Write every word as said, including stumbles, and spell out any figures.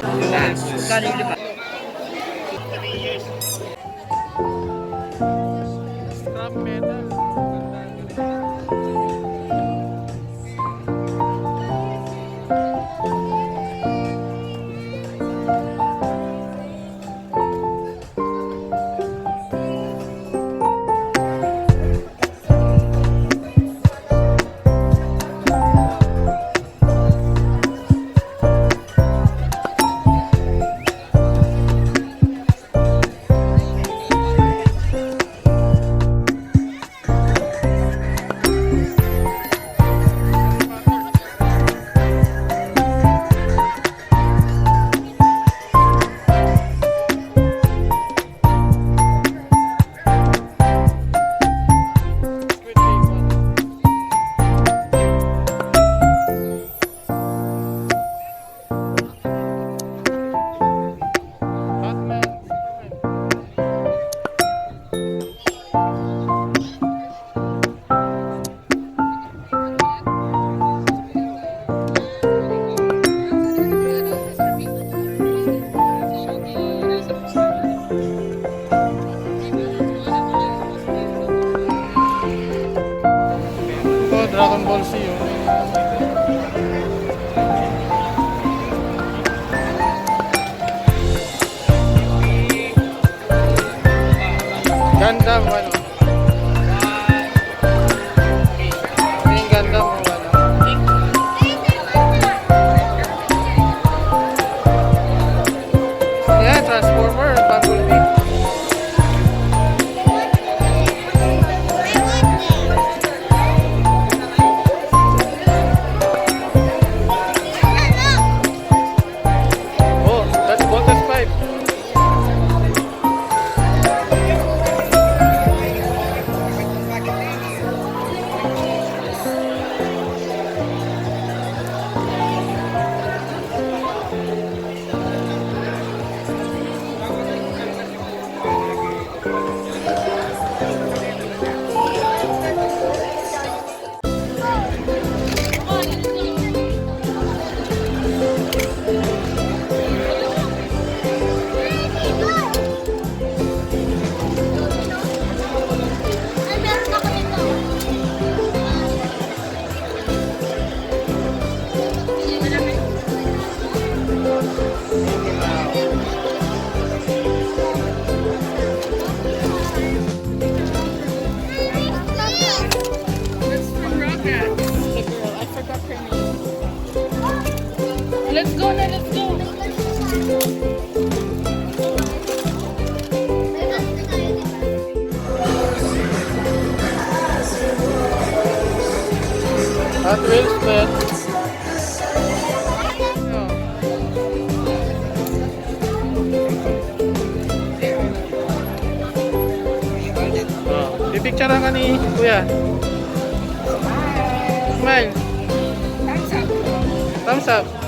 Magkano yung lima? Scrap metal. Oh, Dragon Ball Z, oh. Gundam, ano? Yung Gundam, ano? Yan, Transformer, Bumblebee. Oh, that's Voltes five. That's from Rugrats. The girl. I forgot her name. Let's go na, let's go. Hot Wheels, man. Oh, pipicturean ka ni Kuya. Smile. Thumbs up. Thumbs up.